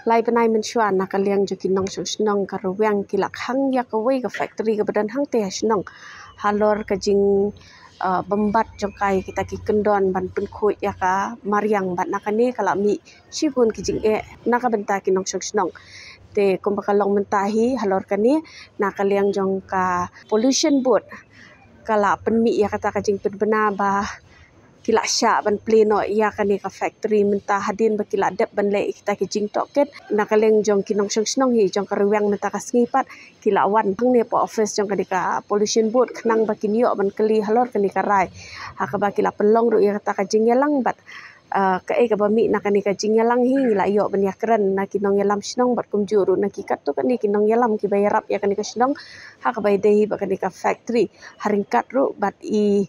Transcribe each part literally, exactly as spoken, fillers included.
Lai bnai mynshuwa na ka liang jong ki nongshong shnong ka Rwiang ki la khang ïa kawei ka factory kaba don hangtei ha shnong halor ka jing uh, bymbat jong ka ïa kita ki kyndon ban pynkhuid ïa ka mariang bad na kane ka la mih shibun ki jingeh na ka bynta ki nongshong shnong. Te kumba ka long mynta hi halor kane na ka liang jong ka Pollution Board ka la pynmih ïa kata ka jingpynbna ba ki la shah ban plie noh ïa kane ka factory mynta hadien ba ki la dep ban leh ïa kita ki jingtohkit. Na ka liang jong ki nongshong shnong hi jong ka Rwiang mynta ka sngi pat ki la wan hangne hapoh office jong kane ka Pollution Board khnang ba kin ïoh ban kylli halor kane ka rai ha kaba ki la pynlong ruh ïa kata ka jingïalang bad uh, kaei kaba mih na kane ka jingïalang hi ngi la ïoh ban ïakren na ki nongïalam shnong bad kumjuh ruh na ki katto katne ki nongïalam kiba ïarap ïa kane ka shnong ha kaba ïadei hi bad kane ka factory ha ryngkat ruh bad i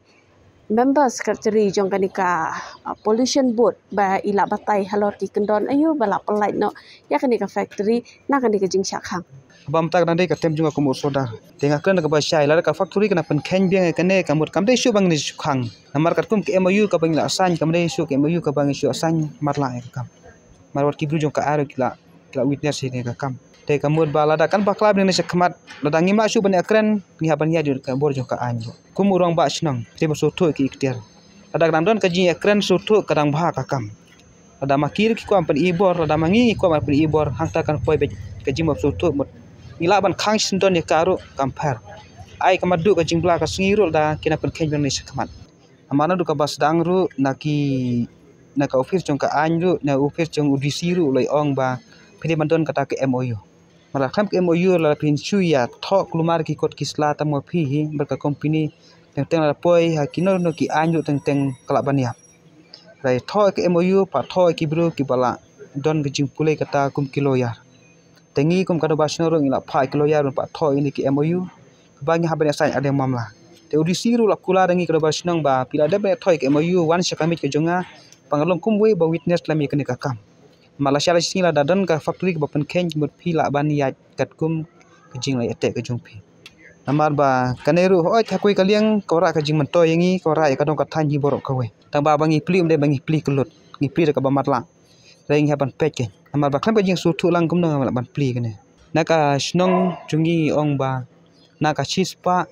member secretary jong kane ka uh, Pollution Board ba i la batai halor ki kyndon aïu ba la pyllait noh ïa kane ka factory na kane ka jingshah khang. Ba mynta ka dang dei ka term jong nga kum u sordar. Te nga kren kaba shai lada ka factory ka nang pynkheiñ biang ïa kane ka mut kam dei shuh ba ngin shu khang. Namar katkum ka M O U kaba ngi la sign kam dei shuh ka M O U kaba ngi shu sign matlah ïa ka kam. Namar wat ki briew jong ka ar ki la ki la witness ïa kane ka kam. Te ka mut ba lada kan bakla biang ne shakhmat lada ngim lah shuh ban ïakren ngi hap ban ïaid ïa ka bor jong ka aiñ. Kum u rangbah shnong te ba sngewthuh ki ikhtiar. Lada ka dang don ka jingïakren sngewthuh ka dang bha ka kam. Lada ma ki ruh ki kwah ban pyni bor, lada ma ngi ngi kwah ban pyni bor, hangta kan poi beit ka jingbymsngewthuh mut. Ngi lah ban khang shisyndon ïa ka ruh kam pher. Ai ka madu ka jingbla ka sngi ruh lada ki nang pynkheiñ biang ne shakhmat. Namar naduh kaba sdang ruh na ki na ka office jong ka aiñ ruh na office jong u D C ruh u la ong ba phi dei ban don kata ka M O U. Namar khlem ka M O U lada phin shu ïa thoh kulmar ki kot ki sla tang ma phi hi bad ka company teng teng lada poi ha kino kino ki aiñ ruh teng teng ka lah ban ïap. Lada thoh ka M O U pat thoh ki briew kiba lah don ka jingpule kata kum ki lawyer. Te ngi kum ka dorbar shnong ruh ngi la phah ki lawyer ban pat thoh ïa kine ki M O U kaba ngi hap ban ïa sign ha dei mamla. Te u D C ruh la kular ïa ngi ka dorbar shnong ba phi la dep ban ïa thoh ïa ka M O U wan sha ka miej ka jong nga ba nga long kum uwei ba witness lem ïa kane ka kam. Namar lashai lashisngi lada don ka factory kaba pynkheiñ mut phi lah ban ïaid katkum ka jingïateh ka jong phi. Namar ba kane ruh hooid ha kawei ka liang ka wanrah ka jingmyntoi ïa ngi, ka wanrah ïa ka dong ka thaiñ hi baroh kawei. Tang ba ba ngi plie ym dei ba ngi plie kyllut, ngi plie da kaba matlah. Hynrei ngi hap ban peit kein. Namar ba khlem ka jingsngewthuh lang kumno ngam lah ban plie kane. Na ka shnong jong ngi ngi ong ba na ka shispah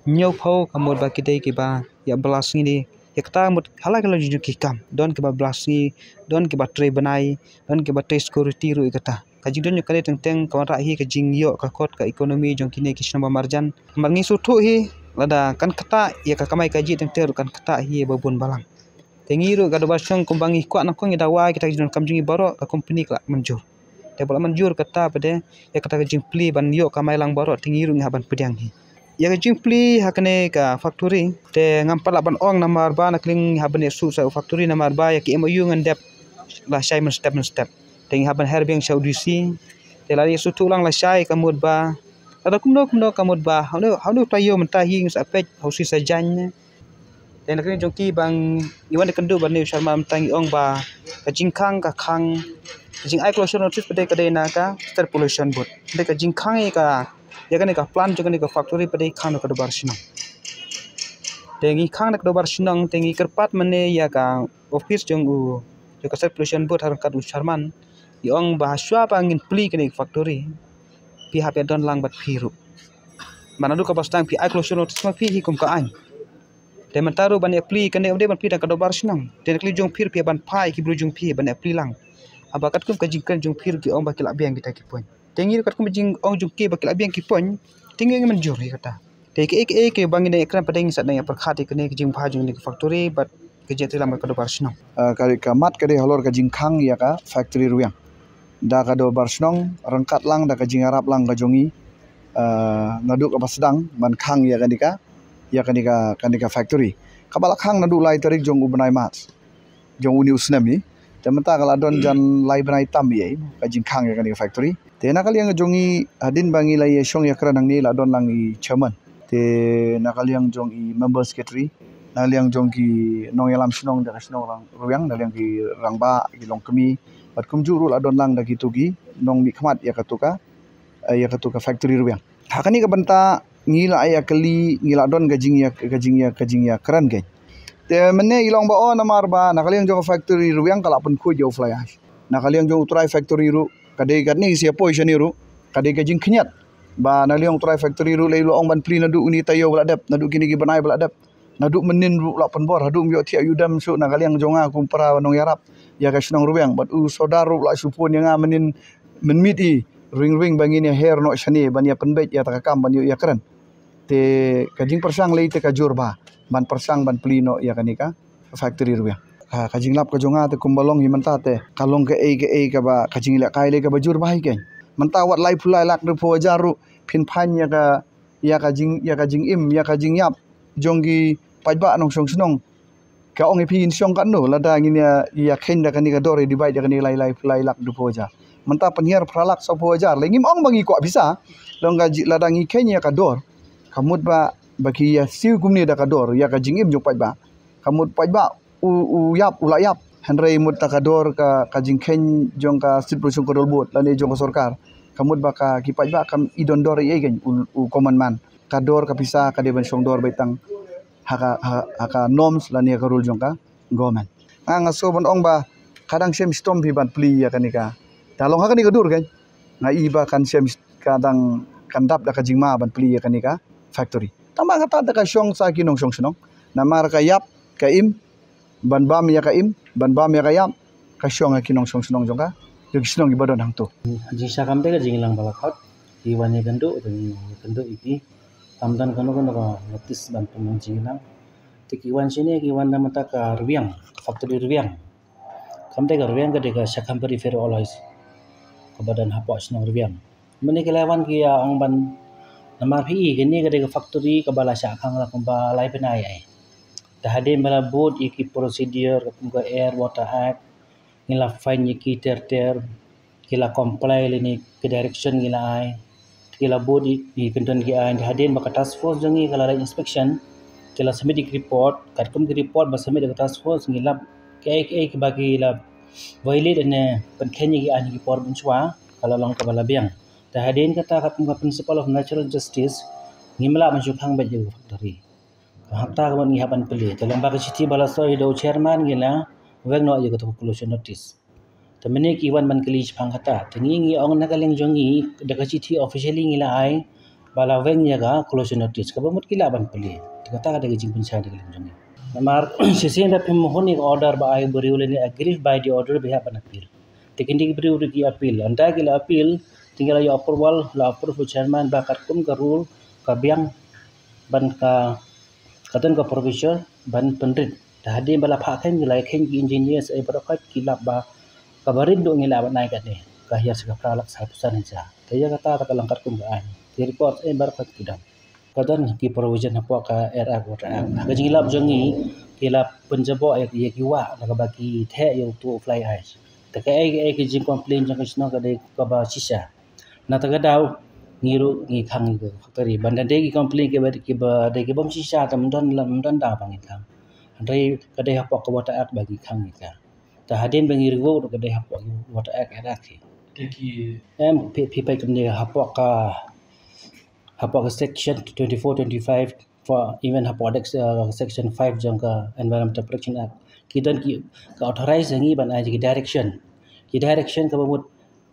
hynñiewphew ka mut ba ki dei kiba ïa bla sngi. Ïa kata mut ha la ka la jong ki kam don kiba bla sngi, don kiba trei bnai, don kiba trei security ruh ïa kata. Ka jingdon jong kane teng teng ka wanrah hi ka jingïoh ka kot ka economy jong kine ki shnong ba marjan. Namar ngi sngewthuh hi lada kan ktah ïa ka kamai kajih teng teng ruh kan ktah hi ba bun balang. Te ngi ruh ka dorbar shnong kumba ngi kwah nyngkong ïa dawa kita ki jingdonkam jong ngi baroh ka company ka la mynjur. Te ba la mynjur kata pat de ïa kata ka jingplie ban ïoh kamai lang baroh te ngi ruh ngi hap ban pdiang hi. Ïa ka jingplie ha kane ka factory te ngam pat lah ban ong namar ba na ka liang ngi hap ban ïa shu sha u factory namar ba ïa ki M O U ngan dep lashai mynstep mynstep. Te ngi hap ban her biang sha u D C. Te la ïa shu thuh lang lashai ka mut ba lada kumno kumno ka mut ba ha u ne ha u ne u taïew mynta hi ngi sa peit ha u shi sa jaiñ ne. Te na ka liang jong ki ba ngi wan ïakynduh bad une u Sharma mynta ngi ong ba ka jingkhang ka khang ka jingai closure notice pat de ka dei na ka State Pollution Board. Te ka jingkhang ïa ka ïa kane ka plant jong kane ka factory pat de khang na ka dorbar shnong. Te ngi khang na ka dorbar shnong te ngi kyrpad mynne ïa ka office jong u jong ka State Pollution Board ha ryngkat u Sharma. Ngi ong ba ha shuwa ba ngin plie kane ka factory phi hap ïa don lang bad phi ruh. Ba naduh kaba sdang phi ai closure notice ma phi hi kum ka aiñ. Te mynta ruh ban ïa plie kane ym dei ban plie da ka dorbar shnong. Te na ka liang jong phi ruh phi ban phah ïa ki briew jong phi ban ïa plie lang. Haba katkum ka jingkren jong phi ruh ki ong ba ki lah biang kita ki point. Te ngi ruh katkum ka jingong jong ki ba ki lah biang ki point. Te ngi ong ngi mynjur ïa kata. Te kiei kiei kiba ngi dang ïa kren pat de ngi sa dang ïa pyrkhat ïa kane ka jingbha jong kane ka factory bad ka jingïatreilang bad ka dorbar shnong. Ah, ka, ka mat ka dei halor ka jingkhang ïa ka factory Rwiang. Da ka dorbar shnong ryngkat lang da ka jingïarap lang ka jong ngi. Ah, naduh kaba sdang ban khang ïa kane ka ïa kane ka kane ka factory. Kaba la khang naduh lai tarik jong u bnai March jong une u snem hi. Te mynta ka la don jan lai bnai tam ïa ka jingkhang ïa kane ka factory. Te na ka liang jong i hadien ba ngi la ïa shong ïa kren hangne la don lang i chairman. Te na ka liang jong i member secretary, na ka liang jong ki nongïalam shnong da ka shnong Rang-, Rwiang, na liang ki rangbah, ki longkmie, bad kumjuh ruh la don lang da kitu ki nongmihkhmat ïa katu ka, eh, ïa katu ka factory Rwiang. Ha kane ka bynta ngi la ïa kylli, ngi la don ka jingïa, ka jingïa, ka jingïakren kein. Te mynne i long ba o namar ba na ka liang jong ka factory Rwiang ka la pynkhuid ïa u fly ash. Na ka liang jong u trai factory ruh ka dei katne, sia poi shane ruh ka dei ka jingkhniat ba na liang u trai factory ruh lei lo ong ban plie naduh uni taïew ba la dep, naduh kine ki bnai ba la dep, naduh mynnin ruh la pynbor haduh ym ïoh thiah ïoh dem shuh na ka liang jong nga kum para nongïarap ïa ka shnong Rwiang. Bad u sordar ruh la shu phone ïa nga mynnin mynmiet i, ring ring ba ngin ïa her noh shane ban ïa pynbeit ïa ta ka kam ban ïoh ïa kren. Te ka jingpyrshang lei te ka jur ba ban pyrshang ban plie noh ïa kane ka factory Rwiang. Ka, ka jinglap ka jong nga te kumba long hi mynta te ka long kaei kaei kaba ka jinglehkai lei kaba jur ba hi keiñ. Mynta wat laiphew lai lak ruh phew hajar ruh phin phaiñ ïa ka, ïa ka jing, ïa ka jingim, ïa ka jingïap jong ki paidbah nongshong shnong. Ka ong ïa phi in shong katno lada ngin ïa, ïa kheiñ da kane ka dor ïa divide da kane lai, lai, lai lak duphew hajar. Mynta pynhiar phra lak sawphew hajar. Lei ngim ong ba ngi kwah pisa. Long ka ji, lada ngi kheiñ ïa ka dor ka mut ba, ba ki ïa siew kumne da ka dor ïa ka jingim jong paidbah. Ka mut paidbah u, u ïap, u la ïap. Hynrei mut ta ka dor ka, ka jingkheiñ jong ka State Pollution Control Board lane jong ka sorkar, ka mut ba ka ki paidbah kam i don dor ei ei keiñ, u, u common man. Ka dor ka pisa ka dei ban shong dor beit tang ha ka, ha, ha ka norms lane ha ka rule jong ka government. Nga, nga sngew ban ong ba ka dang shem shitom phi ban plie ïa kane ka. Da long ha kane ka dur keiñ nga i ba kan shem, ka dang, kan dap da ka jingma ban plie ïa kane ka factory. Tang ba kata da ka shong sa ki nongshong shnong. Namar ka ïap ka im, ban bam ïa ka im, ban bam ïa ka ïap, ka shong ha ki nongshong shnong jong ka, jong ki shnong kiba don hangto. Jingshisha kam dei ka jingïalang ba la khot, ki wan ïakynduh, te ngi ïakynduh ïa ki. Tam don kano kano ka notice ban pynlong jingïalang. Te ki wan shane, ki wan na mynta ka Rwiang, ka factory Rwiang. Kam dei ka Rwiang, ka dei ka Shakhampuri Ferro Alloys kaba don hapoh shnong Rwiang. Mynne ki la wan ki ïa ong ban, namar phi i kane ka dei ka factory kaba la shah khang la kumba lai bnai ai. Te hadien ba la bud ïa ki procedure kum ka Air Water Act, ngi la fine ïa ki ter ter, ki la comply lane ki direction ngi la ai. Ki la bud ïa, ïa ki kyndon ki ai. Hadien ba ka task force jong ngi ka la leit inspection, ki la submit ïa ki report, katkum ki report ba submit ïa ka task force ngi lap kaei kaei kiba ki la violate ne pynkheiñ ïa ki aiñ ha ki por mynshuwa, ka la long kaba la biang. Te hadien kata katkum ka principle of natural justice, ngim lah ban shu khang beit ïa ka factory. Hangta ka mut ngi hap ban plie. Te lyngba ka shithi ba la soi da u chairman ngi la weng noh ïa kata ka closure notice. Te mynne ki wan ban kylli shaphang kata. Te ngi ngi ong na ka liang jong ngi da ka shithi officially ngi la ai ba la weng ïa ka closure notice, kaba mut ki lah ban plie. Te kata ka dei ka jingpynshai da ka liang jong ngi. Namar shisien da phim hun ïa ka order ba ai briew lane aggrieved by the order ba hap ban appeal. Te kine ki briew ruh ki appeal. Ynda ki la appeal, te ngi la ïoh approval, la approve u chairman ba katkum ka rule ka biang ban ka, ka don ka provision ban pynrit. Te hadien ba la phah kheiñ, ki la kheiñ ki engineers ei baroh khoit, ki lap ba kaba rit duh ngi lah ban ai katne, ka hiar sa ka phra lak sa phew san hajar. Te ïa kata te ka long katkum ka aiñ, ki record ei baroh khoit ki don. Ka don ki provision hapoh ka Air Act, Water Act. Ha ka jinglap jong ngi ki la pynjaboh ïa, ïa ki wah na kaba ki theh ïa uto u fly ash. Te kaei kaei ki jingcomplain jong ka shnong ka dei kaba shisha. Na kata ka daw ngi ruh ngi khang ïa ka factory. Ban da dei ki complain kiba, kiba dei ki bym shisha te ym don la, ym don daw ba ngin khang. Hynrei ka dei hapoh ka Water Act ba ngi khang ïa ka. Te hadien ba ngi revoke ruh ka dei hapoh ka Water Act, Air Act hi. Em, phi, phi peit kumne hapoh ka, hapoh ka section twenty-four, twenty-five, for even hapoh ka, uh, section five jong ka Environmental Protection Act. Ki don ki, ka authorize ïa ngi ban ai ki direction. Ki direction kaba mut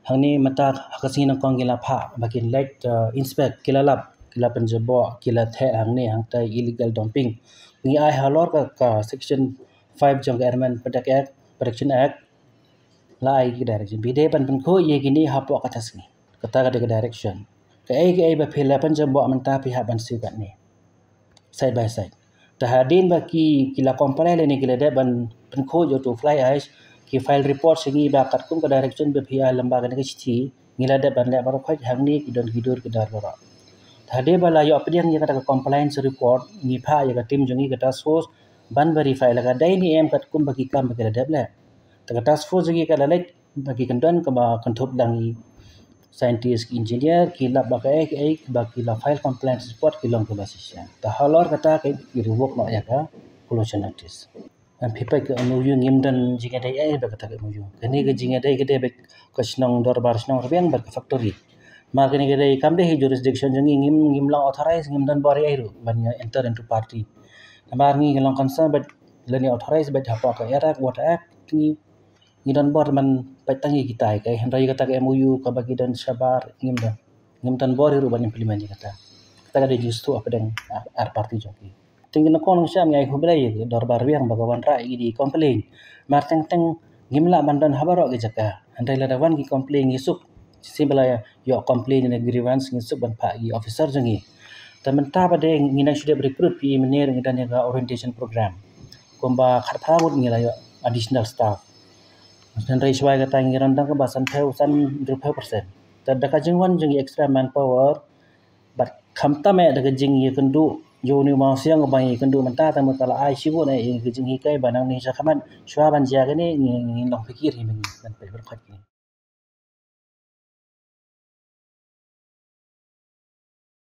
hangne mynta ha ka sngi nyngkong ki la phah ba kin leit, uh, inspect, ki la lap, ki la pynjaboh, ki la theh hangne hangtai illegal dumping. Ngi ai halor ka, ka section five jong ka Environment Protect Act, Protection Act, la ai ki direction. Phi dei ban pynkhuid ïa kine hapoh kata ka sngi. Kata ka dei ka direction. Kaei kaei ba phi la pynjaboh mynta phi hap ban siew katne. Side by side. Te hadien ba ki, ki la comply lane ki la dep ban pynkhuid ïa uto u fly ash, ki file report sha ngi ba katkum ka direction ba phi ai lyngba kane ka shithi, ngi la dep ban leh baroh khoit hangne ki don ki dur ki dar baroh. Te hadien ba la ïoh pdiang ïa kata ka compliance report, ngi phah ïa ka team jong ngi ka task force ban verify lada ka dei ne em katkum ba ki kam ba ki la dep leh. Te ka task force jong ngi ka la leit ba ki kyndon kaba kynthup lang ïa scientist, ki engineer, ki lap ba kaei kaei ba ki la file complaint report ki long kaba shisha. Te halor kata ki revoke noh ïa ka closure notice. Em, phi peit ka M O U ngim don jingïadei ei bad kata ka M O U. Kane ka jingïadei ka dei bad ka shnong dorbar shnong Rwiang bad ka factory. Namar kane ka dei kam dei hi jurisdiction jong ngi, ngim, ngim long authorize, ngim don bor ei ruh ban ïa enter into party. Namar ngi ngi long concern bad lane authorize bad hapoh ka Air Act, Water Act, ngi ngi don bor ban peit tang ïa kita hi, hynrei ïa kata ka M O U kaba ki don shabar ngim don, ngim don bor hi ruh ban implement ïa kata. Kata ka dei jingsngewthuh hapdeng ar, ar party jong ki. Te ngi na kong ngi sham ngi ai khublei ïa ki dorbar biang ba ka wanrah ïa ki complain. Mar teng teng ngim lah ban don ha baroh ki jaka. Hynrei lada wan ki complain ngi suk, shisien ba la ïoh complain ne grievance ngi suk ban phah ïa ki officer jong ngi. Te mynta pat de ngi nang shu dep recruit phi mynne ngi don ïa ka orientation program. Kumba khatphra ngut ngi la ïoh additional staff. Hynrei shuwa ïa kata ngi rung tang kumba sanphew, san, hynriewphew percent. Te da ka jingwan jong ïa extra manpower bad khamtam eh da ka jingïakynduh jong une u mawsiang ba ngi ïakynduh mynta, tang ba ka la ai shibun eh ïa ka jinghikai ba nangne sha khmat shuwa ban jia kane ngi, ngi long phikir hi ba ngi ban peit ban khot kine.